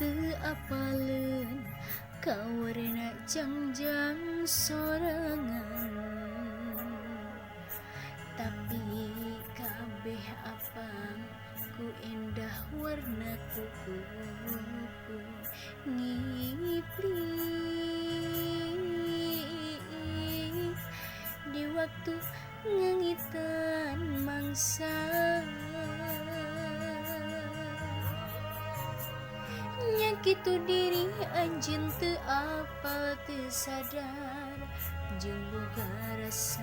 teu apaleun kawarna jangjang sorangan tapi kabeh apang ku endah warna kuku ngiplik di waktu ngengitan mangsa. Nya kitu diri anjeun teu apal teu sadar jeung boga rasa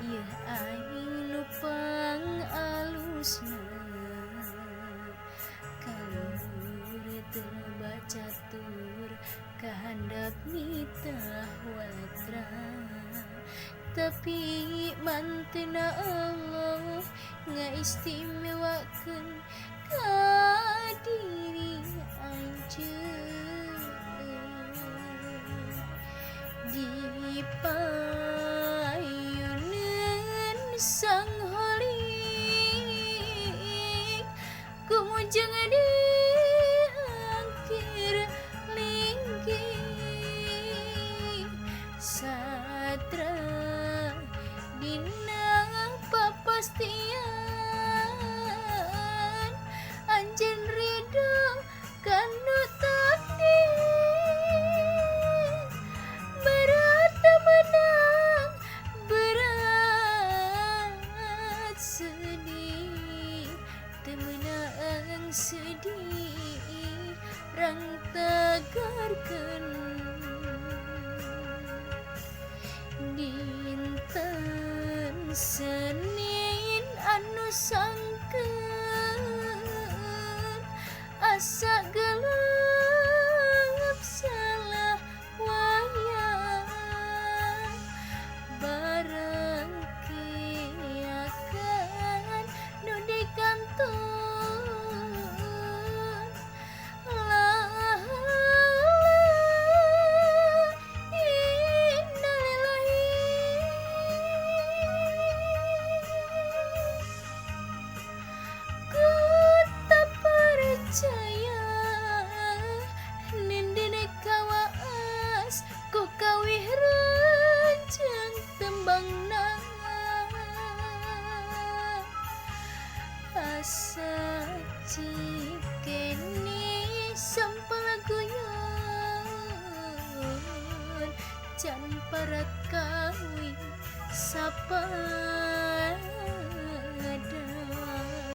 ieu aing nu pangalusna kaluhur teu bacatur kahandap mitah watra tapi mantena Allah ngaistimewakeun ka diri anjeun di payuneun sang holik kumujeng diangkir linggih satra dina papastian anjeun ridho kanu takdir berat menang berat sedih teu meunang sedih rang tagarkeun dinten Senin anu sangkeun asa gelap salah wayah bareng kiakan nu dikantun la innalillahi ku tak percaya nindine kawaas ku kawih rencang tembangna asa cikene sampel guyon can parat kawin saparawan.